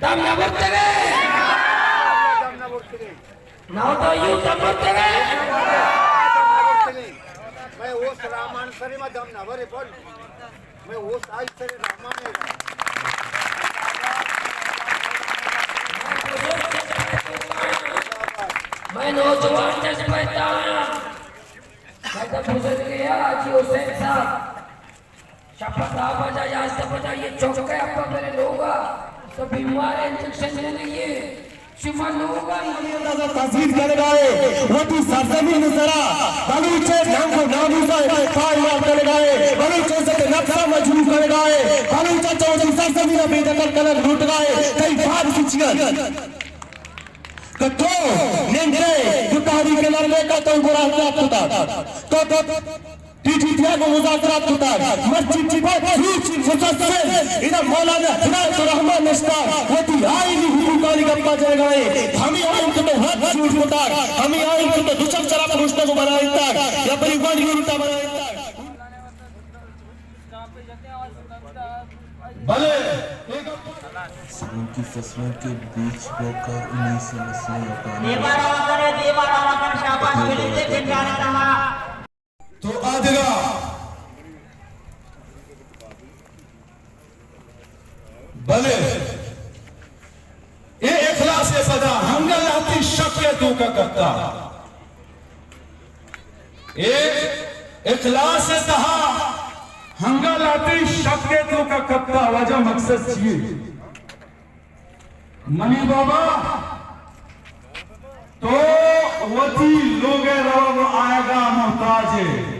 دم نہ برتگے۔ نادا یو دم برتگے۔ میں اوست رامان سری ما دم نہ برے بول۔ میں اوست آئی سری رامان ہے۔ میں نوجوان جذبہ دار۔ میں تو بزرگ ہے حاجی حسین صاحب۔ شپ ء دہ بجا یازدہ بجا یہ چوک ء اپا میرے لوگا تو بیمار انجیکشن دینے یہ شما لوگا یہ تحذیر کنگائے، وتی سرزمین سرا بلوچ ننگ و ناموسا پائمال کنگائے، بلوچ عزت نفسا مجروح کنگائے، بلوچ چوکی سرزمین بے دخل کنگ لوٹگائے، تئی باب سچیان کہ تو نندے تو تحریک لبیک ء تو مراجعات کتا، تو تو ٹی ٹی پی ء گوں مذاکرات کتگ۔ مرچی چی بعد روچی مسلسل ادا مولانا ہدایت الرحمان نشتگ، وتی آئینی حقوقانی گپا جنگائے۔ ہمیں آئین کو تو حد جوڑ کتگ، ہمیں آئین کو تو دوچک چرا پروشتگ و بنائیتگ یا بری ون یونٹا بنائیتگ۔ بلے اے گپ فصلوں کی فصلوں کے بیچ بوکر انہیں سے نسلیں اٹھانے دیما روا کرے، دیما روا کر، شاباش ملی تے جنگانا تہا۔ تو آدگا بلے اے اخلاص ء پدا ہنگا لہتی شک ء توکا کپتا۔ اے اخلاص ء تہا ہنگا لہتی شک ء توکا کپتا۔ واجہ مقصد چیے؟ منی بابا، تو وتی لوگ ء روگ و آیگا محتاج ئے۔